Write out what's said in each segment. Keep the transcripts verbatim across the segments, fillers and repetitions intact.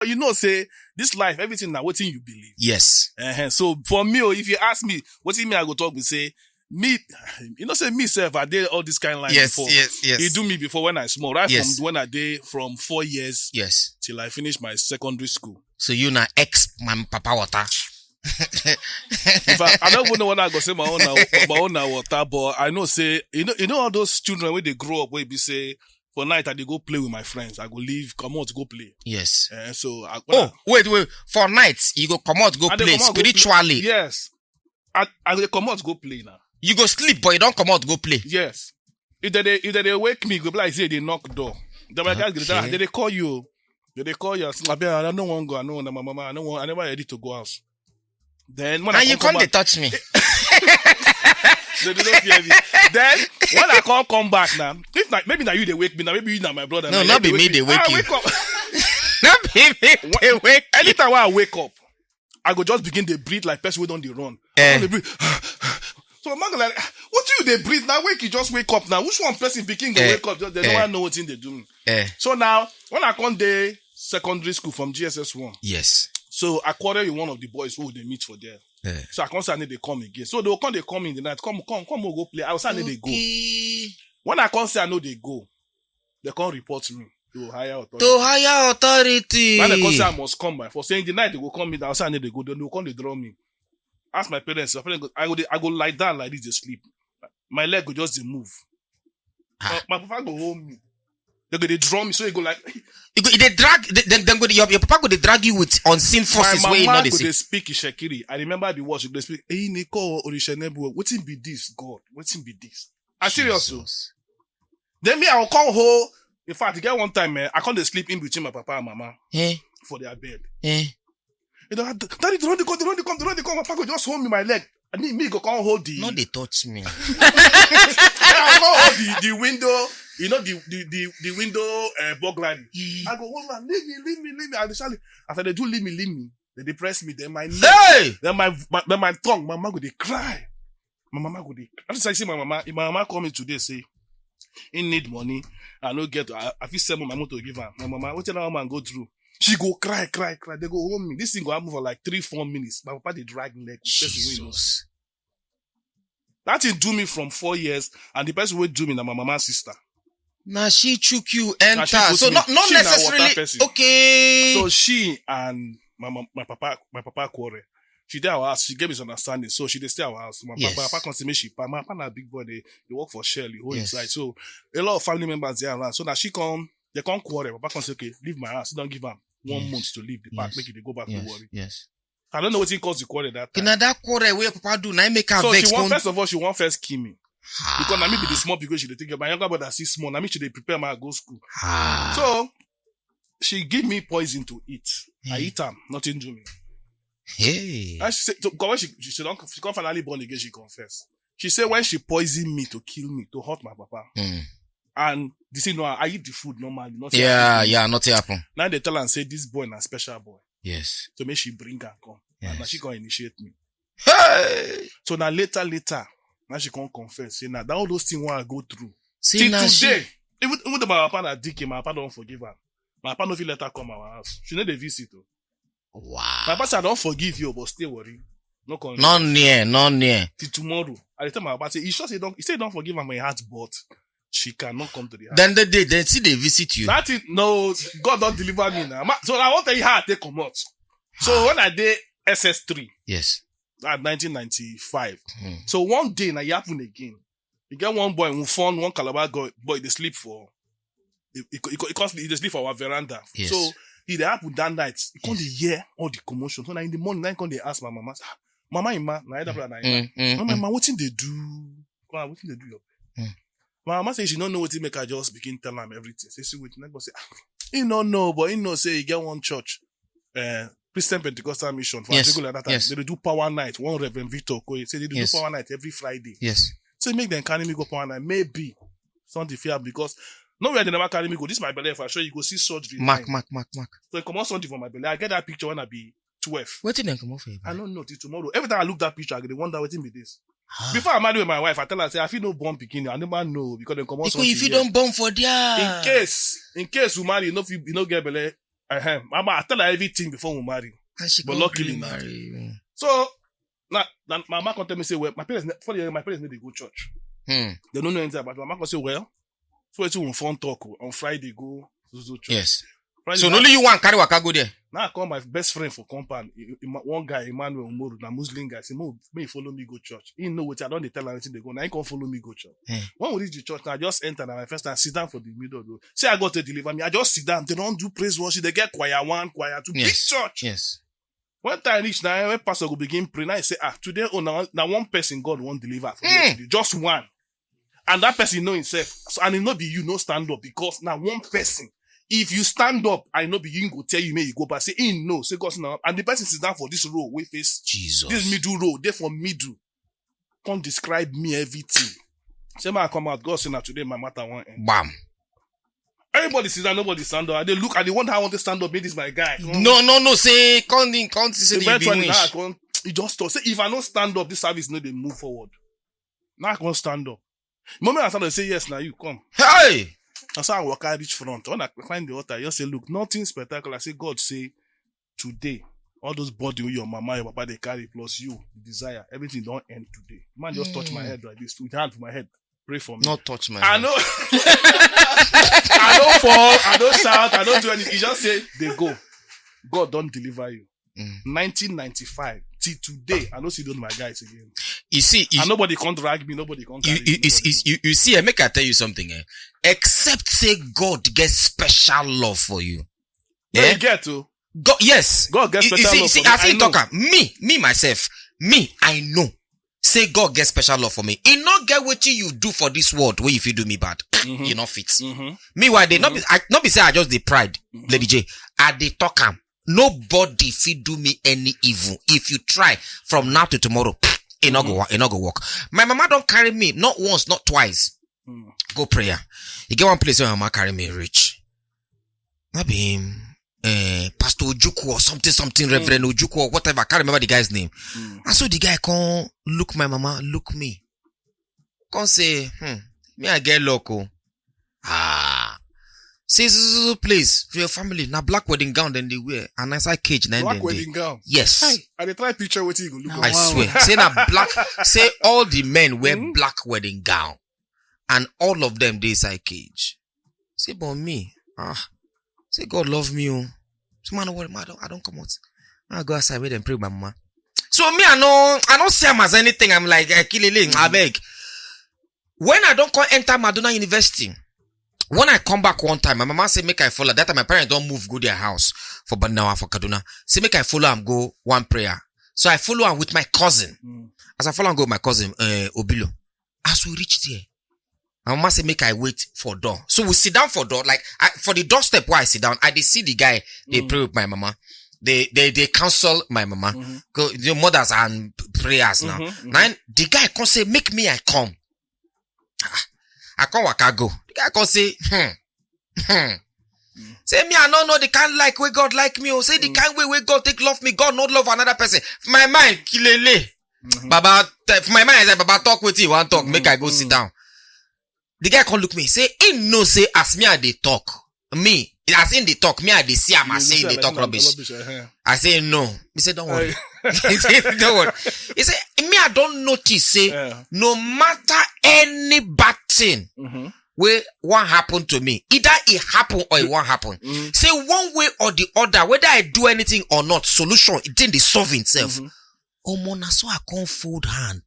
you know say this life, everything na wetin you believe. Yes. Uh-huh. So for me, oh, if you ask me, wetin me I go talk be say me, you know say me sef I dey all this kind life Yes. before. Yes. Yes. E do me before when I small, right Yes. from when I dey from four years Yes. till I finish my secondary school. So you na ex my papa water. In fact, I don't even know what I go say my own na, my own na water, but I know say you know you know all those children wey dey grow up wey be say for night I dey go play with my friends. I go leave, comot go play. Yes. Eh, so I, when Oh, wait, wait. For night, you go comot, go I dey play comot go play. spiritually. I, yes, I I dey comot go play now. You go sleep, but you don't come out, go play. Yes, if they dey if they dey wake me, go be like say they knock door. Then my guys go dey tell, Okay. they dey call you. They dey call you. I say, "Abeg, I no wan go. I no want my mama. I no want. I never ready to go house." Then when And I you come come, they back, touch me. they don't fear me. Then when I come come back now, if na, maybe now you they wake me now, maybe you now my brother. No, now not you be me dey they wake I you. Wake up. Not be me. They wake. Anytime when I wake up, I go just begin to breathe like person wey don dey run. Eh. I go dey breathe. So my man go like, "What do you they breathe now? Wake you just wake up now. Which one person begin go Eh. wake up? Just, they Eh. don't know what they do." Eh. So now when I come dey secondary school from G S S one, Yes. so I quarrel with one of the boys who they meet for there. Eh. So I come say I need they come again. So they will come, they come in the night. Come, come, come, we'll go play. I will say I need they go. Okay. When I come say I know they go, they come report me to higher authority. To higher authority. When they come say I must come by for saying the night they go come me, I will say I need they go. Then they will come, they draw me. Ask my parents. My parents go, I go, dey- I go lie down like this, they sleep. My leg go just dey move. Ah. My, my papa go hold me. They go, they draw me, so he go like, You go, they drag. They, then, then go, your, your papa go, they drag you with unseen forces. My Where you know mama they go see. They speak Ishekiri. I remember the words she go dey speak. "Eyi ni ko orisha nebu. Wetin be this, God? Wetin be this?" I serious. So Jesus. Then me, I will come home. In fact, you get one time, man, I come dey sleep in between my papa and mama Eh, for their bed. eh. You know, "Daddy, they run the come, they run the come, they run the come." My papa go just hold me my leg. And me, me go come hold the. No, they touch me. I come hold the, the window. You know the the the, the window uh, burglary. I go hold on, "Leave me, leave me, leave me." I dey shout, as I dey do "Leave me, leave me," they dey press me. Then my neck, Hey! then my, my then my tongue, my mama go dey cry. My mama go dey. As I see my mama, if my mama call me today, say he need money. I no get. I, I fit sell my motor give her. My mama, wetin that woman go through? She go cry, cry, cry. They go hold me. This thing go happen for like three, four minutes. My papa dey drag leg. With person wey no. Jesus. That thing do me from four years, and the person wey do me na my mama sister. Now she chook you enter. Now she put So me. Not, not She na water necessarily. Person. Okay. So she and my, my, my papa, my papa quarrel. She did our house. She gave me misunderstanding. So she dey stay our house. My Yes. papa, papa come see me. She, my papa na big boy. They, they work for Shell. He hold Yes. Inside. So a lot of family members dey around. So now she come. They come quarrel. Papa come say, "Okay, leave my house. You don't give am one Yes. Month to leave the park. Yes. Make it go back Yes. to worry." Yes. I don't know what he caused the quarrel that time. Now that quarrel where your papa do, now make her So vex. she want Come. First of all, she want first kill me because now me be the small because she dey take care. My younger brother still small. Now me she dey prepare my go school. Ah. So she give me poison to eat. I Mm. Eat am, nothing do me. Hey. And she said, so, 'cause when she she don't she come finally born again, she confess. She said when she poisoned me to kill me to hurt my papa, Mm. and this is no, I eat the food normally. Nothing Yeah, happen. Yeah, nothing happen. Now they tell and say this boy na special boy, Yes. So make she bring her come. And now Yes. She come initiate me. Hey. So now later later, now she come confess. Say now that all those things wey I go through See till now she- today. Even even though my papa na D K, my papa don't forgive her. My papa no fit let her come our house. She no dey visit o. Wow. My pastor, I don't forgive you, but stay worry. No come. Not near, not near. Till tomorrow. I dey tell my papa say, he sure say don't, he say don't forgive her my heart, but she cannot come to the house. Then the day, then see they visit you. That is no, God don't deliver me now. Ma- So I want to tell you how I take comot. So when I dey S S three, Yes. That nineteen ninety-five. Hmm. So one day now it happen again. You get one boy who found one Calabar boy, boy they sleep for. He, he, he, he, he dey sleep for our veranda. Yes. So he dey happen that night. He come dey hear all the commotion. So now in the morning, now he come dey ask my mama, say, "Ah, mama, Ima, na either brother na Ima." Mm, mm, Mama, mm. Ima, wetin dey do? Come on, wetin dey do your? Mm. My mama say she no know wetin make her just begin tell am everything. Say, "See wetin." I go say, "Ah, he no know, but he know say he get one church, uh, Christian Pentecostal mission for Yes, Ajegunle that time. Yes. They dey do power night." One Reverend Victor Okoye say they do Yes. Power night every Friday. Yes. So make them carry me go power night. Maybe something fit happen because nowhere they never carry me go. This my belle for sure. You go see surgery. Mark, Fine. Mark, Mark, Mark. So they comot something for my belle. I get that picture when I be twelve. What did they come off for you? I don't know till tomorrow. Every time I look that picture, I dey wonder wetin be this. Ah. Before I marry with my wife, I tell her say I fit no born pikin. I never know because they comot Because something. if you Here. Don't born for there. In case, in case you marry, you no fit, you no get belle. Uh-huh. Mama, I tell her everything before we marry. And she But come luckily gree na- marry. So now, now my mama come tell me say, well, my parents, ne- for the year, my parents no dey go church. Hmm. They don't know anything about it. Mama come say, well, so wetin we fun talk o, on Friday go so so church. Yes. Friday So na- only you one carry waka go there. Now I call my best friend for compound. He- he- one guy, Emmanuel Umoru, na Muslim guy. Say, mo, may follow me go church. He know what I don't dey tell him anything they go. Now he come follow me go church. Hmm. When we reach the church, now I just enter. Now my first time sit down for the middle of the road. Say I got to deliver me. I just sit down. They don't do praise worship. They get choir one, choir two. Yes. Big church. Yes. When time reach now, when pastor go begin pray, now I say, ah, today oh now, now one person God won't deliver for Hmm. me today. Just one. And that person know himself. So, and it not be you no stand up because now one person. If you stand up, I know be you go tell you may you go back. Say he no, say God now. And the person sit down for this row, we face Jesus. this middle row, there for middle. Come describe me everything. Say man come out, God say now today my matter one end. Bam. Everybody sit down, nobody stand up. I dey look, I dey wonder how I want to stand up. Make this my guy. No, no, no. Say, come in, come see say you be Eventually, now I wish. come, he just talk. Say if I no stand up, this service no dey move forward. Now I come stand up. Moment I stand up, say yes, now you come. Hey. That's how I walk. I reach front. When I find the altar, I just say, look, nothing spectacular. I say, God say, today, all those body wey your mama, your papa they carry plus you, the desire, everything don't end today. Man just touch my Mm. head like this, with hand for my head, pray for me. Not touch my. I hand. know. I don't fall. I don't shout. I don't do anything. You just say they go. God don't deliver you. Mm. nineteen ninety-five till today, I don't see those my guys again. You see, you, And nobody can't drag me. Nobody can't. you, Carry you, me, you, nobody you, you, you see, eh, make I tell you something. Eh? Except say God get special love for you. can't. No, Eh? you get to. God, yes. God get You- you special see, love see, for me. as I he know. Talk am, me, me myself, me, I know. Say God get special love for me. He not get what you do for this world where if you do me bad, Mhm. you not fit. Mm-hmm. Meanwhile, they not be, I, not be say I just the pride, Lady J. I dey talk am. Nobody fit do me any evil. If you try from now to tomorrow, it not go work. It not go work. My mama don't carry me not once, not twice. Mm. Go prayer. You get one place where my mama carry me reach. Not be him. Uh, Pastor Ojuku or something, something, Reverend Ojuku or whatever. I can't remember the guy's name. Mm. And so the guy come look my mama, look me. Come say, hmm, me I get luck. Oh. Ah. Say, so, so, so, please, for your family, now black wedding gown then they wear. And inside cage, then Black they wedding gown. Yes. I dey try picture what you go look I like. Swear. Say na black. Say all the men wear Hmm? black wedding gown, and all of them dey inside cage. Say, but me, ah, say God love me. Oh, so man, no worry, man, I don't, I don't come out. I go outside, make them pray with my mama. So me, I know, I don't see him as anything. I'm like, I kill a link, I beg. When I don't come enter Madonna University, when I come back one time, my mama say make I follow. That time my parents don't move go their house for Banawa for Kaduna. Say make I follow and go one prayer. So I follow am with my cousin. Mm. As I follow and go with my cousin uh, Obilo, as we reach there, my mama say make I wait for door. So we sit down for door, like I, for the doorstep where I sit down, I dey see the guy. They Mm. Pray with my mama. They they they counsel my mama. Mhm. Go the mothers and prayers now. Mhm, mhm. Now the guy come say make me I come. Ah, I come waka go. The guy come say, hmm, hmm. Say me I don't know the kind like way God like me. Oh, say the Mm. Kind way way God take love me. God not love another person. For my mind, kilele. Mhm. Baba, te- for my mind, I say, Baba, talk with you. One talk, make Mm, I go sit mm. Down. The guy come look me. Say, he no say as me I dey talk. Me, as in the talk, me I dey see am. I You say say they like talk na rubbish. Rubbish, eh. I say no. He said don't worry. Hey. He said don't worry. He said me I don't notice. Say Yeah. No matter any bad thing Mhm. wey wan happen to me, either e happen or e wan happen. Mm. Say one way or the other, whether I do anything or not, solution, it thing dey solve itself. Mhm. Omo, na so I come fold hand,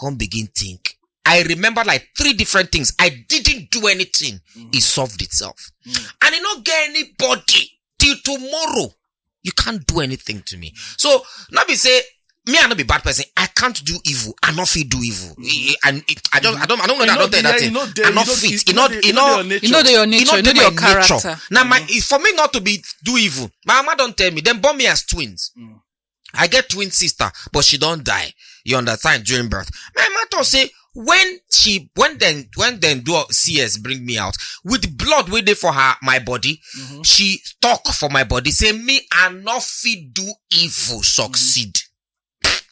come begin think. I remember like three different things. I didn't do anything. Mhm. It solved itself. Mm. And e no get anybody till tomorrow. You can't do anything to me. So, not be say, me I no be bad person. I can't do evil. I no fit do evil. I, I, I don't, I don't, I don't know You that I know don't tell the- that thing. you know the- I you not know fit. the- You know, you you know know, your nature. You know the your you nature, know you know the your my nature. character. Now, my for me not to be do evil. My mama don't tell me. Then born me as twins. Mm. I get twin sister, but she don't die. You understand? During birth, my mama talk say when she when then when then do C S bring me out with blood waiting for her my body. Mhm. She talk for my body. Say me I not fit do evil succeed.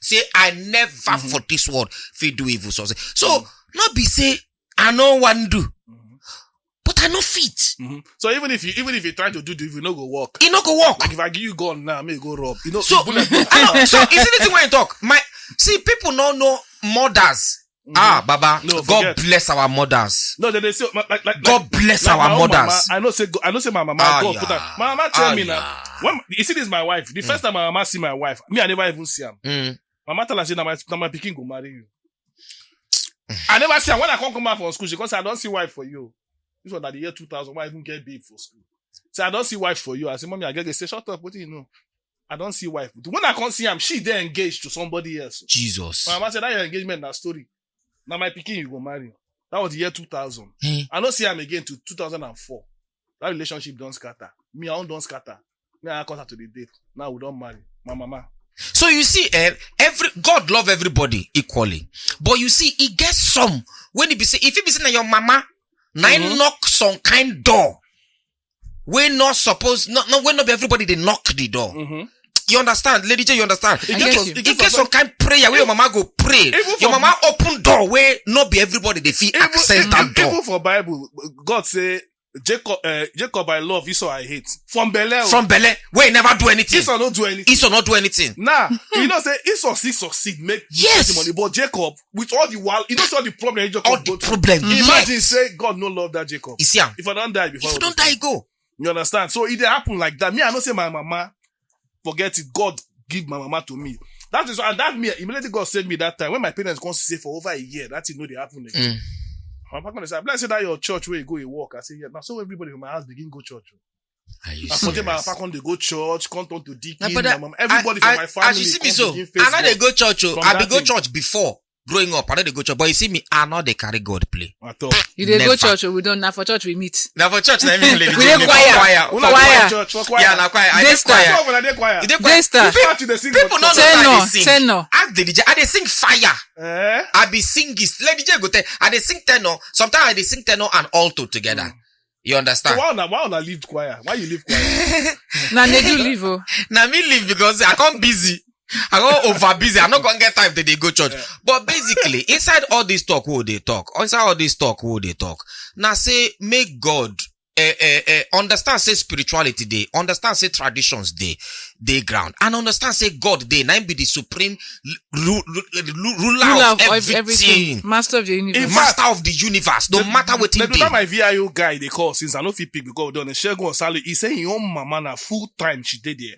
Say I never Mhm. For this world fit do evil succeed. So not be say I no want do. Mhm. But I no fit. Mhm. So even if you even if you try to do the, if you no go work. E no go work. Like if I give you gun now, may go rob. You know, So, bullet. I know. So, you see the thing when you talk, my see, people no know mothers. Ah, Baba, No, God forget. Bless our mothers. No, they, they say like, like, like God bless like our my own mothers. Mama, I know say go- I know say my mama. Ah, God yeah. Put her. My mama tell Ah, me now. Yeah. When you see this, my wife. The first time my mama see my wife, me I never even see him. Mm. Mama tell her say, "Na my na my pikin go marry you." I never see her. When I come come out from school, she come say, "I don't see wife for you." This one at the year two thousand, why I even get babe for school? Say, "I don't see wife for you." I say, "Mommy, I get." They say, "Shut up. What do you know?" I don't see wife. When I can't see him, she then engaged to somebody else. Jesus. My mama said, "That your engagement, that story. Now my pikin you go marry." That was the year two thousand. Eh. I don't see him again to two thousand and four. That relationship don't scatter. Me, I don't scatter. Me, I cut her to the date. Now we don't marry. My mama. So you see, eh, every God love everybody equally, but you see, e get some when e be say, if e be say na your mama, na im Mhm. knock some kind door wey not suppose, no, no, wey no be everybody dey knock the door. Mm-hmm. You understand, Lady J? You understand? It E get get, some- it e get get some- some kind prayer wey your mama go pray. Even Your for- mama open door wey no be everybody dey fit Even, access even, that door. Even for Bible, God say, "Jacob, uh, Jacob I love, Esau I hate." From Belle. From Belle, wey never do anything. Esau no do anything. Esau not do anything. Nah, you know say Esau still succeed, make Yes. testimony, but Jacob, with all the while, you know see all the problem he just All come the go through. problem. Imagine Yes. Say God no love that Jacob. You see am? If I don't die before, If you all don't this die, thing. Go. You understand? So it dey happen like that. Me, I know say my mama forget it. God give my mama to me. That is and that me immediately God saved me that time when my parents come say for over a year that thing no dey happen again. Mm. My papa come say, "Bless that your church where you go, you walk." I say, "Yeah." Now so everybody from my house begin go church. Are you I forget my serious? papa come dey go church, come turn to deacon. My My brother, mom, everybody I, from my I, family. as you see me Come so, begin face I not dey God. Go church. Oh. From I that be go thing. Church before growing up. I not dey go church, but you see me, I not dey carry God play. At all. You dey go Never. Church, oh, we don't. Now for church we meet. Now for church, na me lady We J, dey me choir. Choir. Una Choir. Choir church for choir. Yeah, na choir. I Dey dey choir. Choir, una dey choir. You dey Dey star. People have to dey sing People for no church. know Say say I no, dey sing. say no. Ask the D J. I dey sing fire. Eh? I be singist. Lady J go tell. I dey sing tenor. Sometimes I dey sing tenor and alto together. You So understand? Why una why una leave choir? Why you leave choir? Na they do leave, oh. Now me leave because I come busy. I go over busy. I not gonna get time to dey go church. But basically, inside all this talk, who they talk, inside all this talk, who they talk. Now say make God eh, eh, eh, understand say spirituality dey, understand say traditions dey, dey ground, and understand say God dey. Now him be the supreme ru- ru- ru- ruler, Ruler of of ev- everything. everything. Master of the universe. The master of the universe, no matter what The it be. Time my V I O guy they call since I know fit pick because don Shegun Osalo, he say his own mama na full time she did there,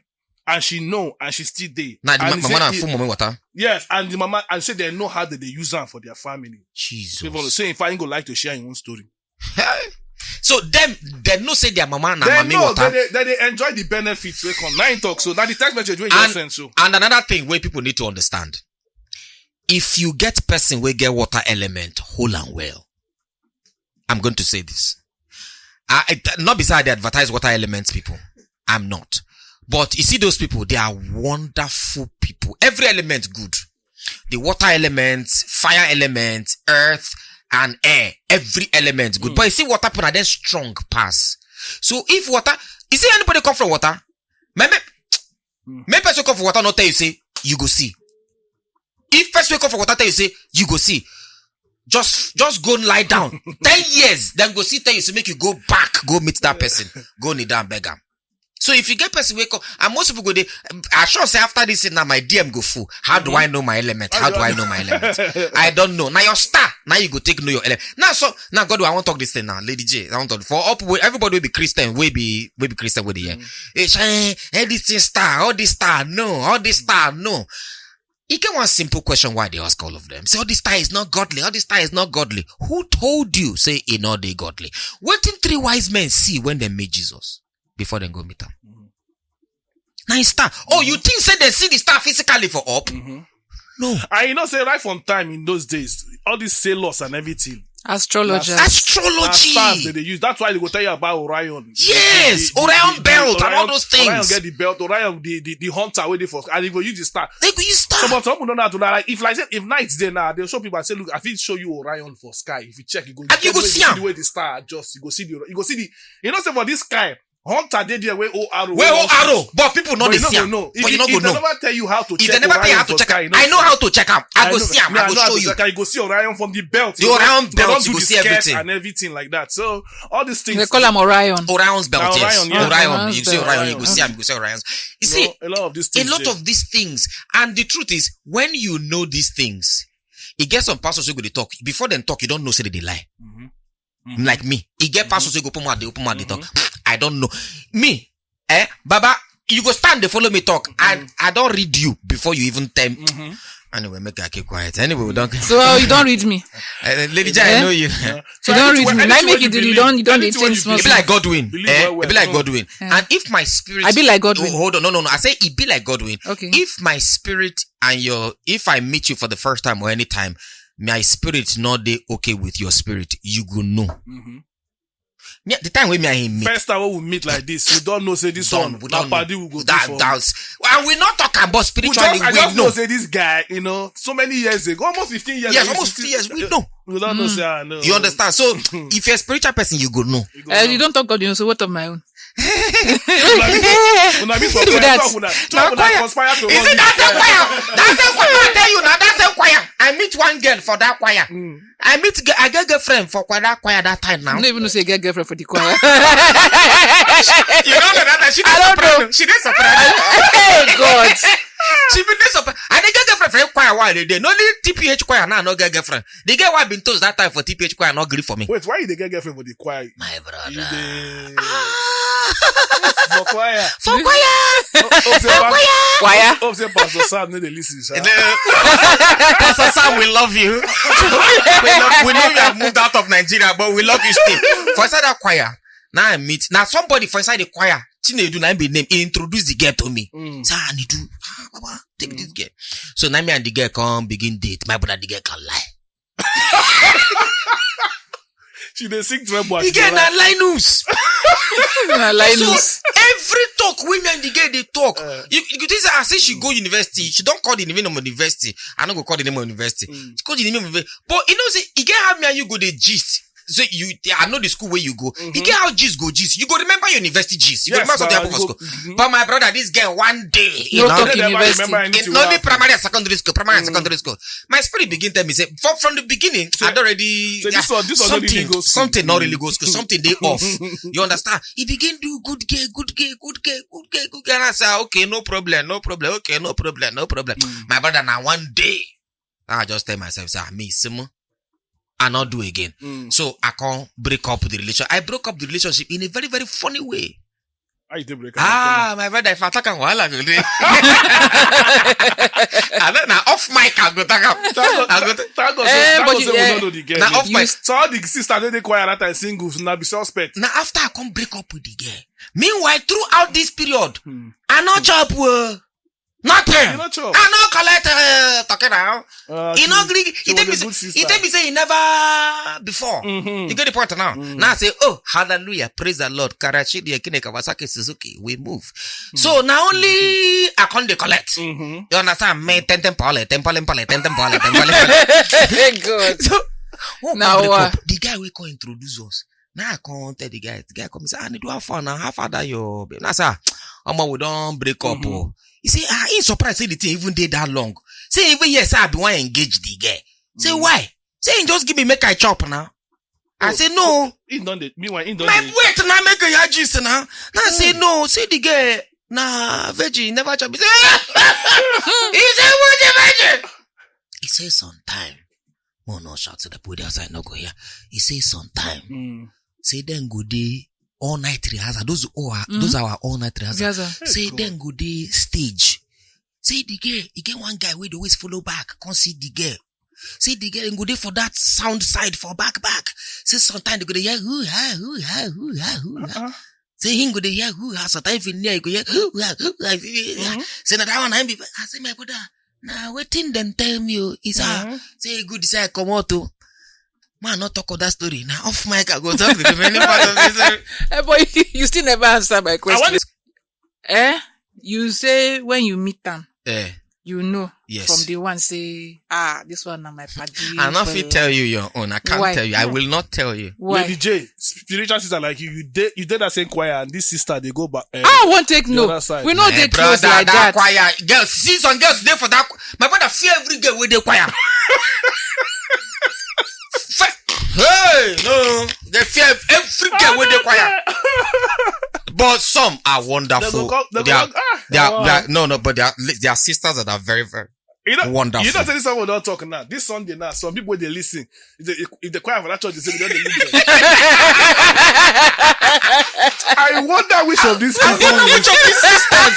and she know and she still dey. Now the And ma- he mama say na he- full mommy water. Yes, and the mama and say they know how they, they use am for their family. Jesus. People say if I go like to share your own story. So them, they know say their mama na They mommy know water. they, they, they enjoy the benefits. We come nine talk so that the text message wey you And- send so. And another thing where people need to understand, if you get person wey get water element, hold am well. I'm going to say this. I, I not beside they advertise water elements people. I'm not. But you see those people, they are wonderful people. Every element good. The water element, fire element, earth, and air. Every element good. But you see water people are then strong pass. So if water, you see anybody come from water? Maybe, maybe person come from water not tell you say you go see. If person come from water tell you say you go see, just just go lie down. Ten years, then go see tell you say make you go back, go meet that person, go kneel down, beg am. So if you get person wake up, and most people go dey, I sure say after this thing now my D M go full. How do I know my element? How do I know my element? I don't know. Now your star. Now you go take know your element. Now so now God, I want talk this thing now, Lady J. I want talk for up with everybody will be Christian, will be will be Christian with the year. It's eh, eh, this thing star, all this star, no, all this star, no. E get one simple question why they ask all of them. Say all this star is not godly, all this star is not godly. Who told you say e not dey godly? Wetin three wise men see when they meet Jesus before they go meet him? Now it's star. Oh, you think say they see the star physically for up? No. And you know say right from time in those days, all these sailors and everything. Astrologer. Na stars they Astrology. dey use. That's why they go tell you about Orion. Yes, The- the- Orion the- belt and all Orion- those Orion things. Get the belt. Orion, the, the, the hunter where they for, and they go use the star. They go use star. Some of some people don't know how to like. If like say if night dey now, they show people and say, "Look, I fit show you Orion for sky." If you check, you go And you go see am. The way the star adjust. You go see the you go see the you know say for this sky, Hunter dey there wey hold arrow. Wey hold arrow, but people no dey see am. But you no go know. If they never tell you how to check Orion for sky, you no know. I know how to check am. I go see am. I go show you. You go see Orion from the belt. The Orion belt, you go see everything and everything like that. So all these things. They call am Orion. Orion's belt, yes. Orion. You see Orion. You go see Orion. You see a lot of these things. A lot of these things. And the truth is, when you know these things, e get some pastors wey go dey talk. Before dem talk, you don know say dem dey lie. Like me, e get pastors wey go open mouth dey open mouth dey talk. I don't know. Me, eh, Baba, you go stand dey follow me talk. I I don read you before you even tell me. Anyway, make I keep quiet. Anyway, we don. So you don read me. Uh, Lady J, I know you. So you don read me. Like make you do, you don you don dey change small. E be like Godwin. Eh, e be like Godwin. And if my spirit, I be like Godwin. Oh, hold on, no, no, no. I say e be like Godwin. Okay. If my spirit and your, if I meet you for the first time or anytime, my spirit not dey okay with your spirit, you go know. Me, the time wey me and him meet. First time wey we meet like this, we don know say this one na padi we go do for. And we not talk about spiritually. We know say this guy, you know, so many years ago, almost fifteen years. Yes, almost fifteen years. We know. We don't know say I know. You understand? So if you're a spiritual person, you go know. You don talk God, you know. So what of my own? Una be for choir. Talk una conspire to. Is it that same choir? That same choir I tell you now. That same choir. I meet one girl for that choir. I meet, I get girlfriend for choir, that choir that time now. You don't even know say you get girlfriend for the choir. You don't know that she dey soprano. She dey soprano. Hey God. She be dey soprano. I dey get girlfriend for choir. Why they dey? Only T P H choir now no get girlfriend. The girl wey I been toast that time for T P H choir no gree for me. Wait, why you dey get girlfriend for the choir? My brother. You dey for choir. For choir. Hope say Pastor Sam no dey listen, sha. Pastor Sam, we love you. We love, we know you have moved out of Nigeria, but we love you still. For inside that choir, now I meet now somebody for inside the choir. Chinedu na be name. He introduced the girl to me. Say, "Ah, Nidu, ah, Baba, take this girl." So now me and the girl come begin date. My brother, the girl can lie. She dey sing tremble. The girl na Linus. Na Linus. So every talk women the girl dey talk. You you think say as if she go university, she don call the name of university. I no go call the name of university. She call the name of university. But you know say e get how me and you go dey gist. So you, I know the school where you go. You get how gist go gist. You go remember your university gist. You go remember something happen for school. But my brother, this girl one day, no talk university. Only primary and secondary school. Primary and secondary school. My spirit begin tell me say from from the beginning, I don already something something not really go school. Something dey off. You understand? He begin do good girl, good girl, good girl, good girl, good girl. And I say, "Okay, no problem, no problem. Okay, no problem, no problem." My brother, now one day, I just tell myself, say, "Ah, me, Simon, I not do again." So I can't break up the relation. I broke up the relationship in a very, very funny way. How you take break up? Ah, my brother, if I talk am, wahala go dey. I don't know, off mic, I go talk am. I go talk. Thank God say we no know the girl. Na off mic. So all the sisters wey dey choir that time, singles, na be suspect. Now after I come break up with the girl. Meanwhile, throughout this period, I no chop well. Nothing. You no chop. I no collect, uh, talking now. He no gree. He tell me say he never before. You get the point now. Now I say, "Oh, hallelujah, praise the Lord. Karachidi Ekine Kawasaki Suzuki, we move." So now only I come dey collect. You understand? Me, ten ten pole, ten pole, pole, ten ten pole, ten pole. Good. So now what? The guy wey come introduce us. Now I come tell the guy. The guy come say, "Ah, Nidu, how far now? How far that your babe?" Now I say, "Ah, omo, we don break up." Oh, he say, ah, he surprised say the thing even dey that long. Say even yes, I be wan engage the girl. Say why? Say he just give me make I chop now. I say no. He don dey. Meanwhile, he don dey. My wait now make a gist now. Now I say no. Say the girl na virgin, never chop. He say, he say what the virgin? He say sometime. More no shout so the people outside no go here. He say sometime. Say then go dey all night rehearsal. Those are those are all night rehearsal. Say then go dey stage. Say the girl, he get one guy wey dey always follow back, come see the girl. Say the girl go dey for that sound side for back back. Say sometimes they go dey hear hoo ha hoo ha hoo ha hoo ha. Say him go dey hear hoo ha. Sometimes if he near, he go hear hoo ha hoo ha. Say na that one I be. I say my brother, na wetin dem tell me o. Is ah, say he good say I comot o. Man, not talk of that story. Now off mic I go talk the remaining part of this. Eh, but you still never answer my question. Eh? You say when you meet am. Eh. you know Yes. from the one say, ah, this one na my party. I not for fit life. Tell you your own. I can't Why? tell you. I No. Will not tell you. Why? Lady J, spiritual sister like you, you did you did that same choir, and this sister they go back. Uh, I won't take the no. Other side. We no My dey close brother, like that. Choir girl, see some girls dey for that. My brother fear every girl wey dey choir. Fe- hey, no, they fear every girl wey dey choir. But some are wonderful. They go come- they go They are- come- ah, they are- wow. they are- no, no, but they are, they are sisters that are very, very. You know, Wonderful. You know, say this someone don't talk now. This Sunday now, some people they listen. If they, if the choir for that church, they say they don't listen. I wonder which of these I people. wonder which of these sisters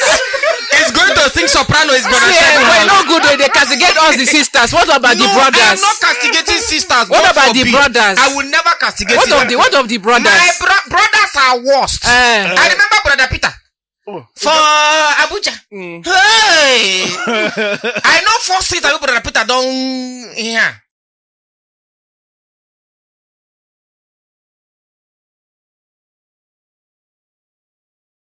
is going to sing soprano is brother Yeah, Shaggy well, House. No good. They castigate us the sisters. What about No, the brothers? I'm not castigating sisters. What God about the forbid. brothers? I will never castigate What sisters. Of the what of the brothers? My bro- brothers are worst. Eh. I remember brother Peter Oh, for Abuja. mm. Hey, I know four sisters wey brother Peter don hear.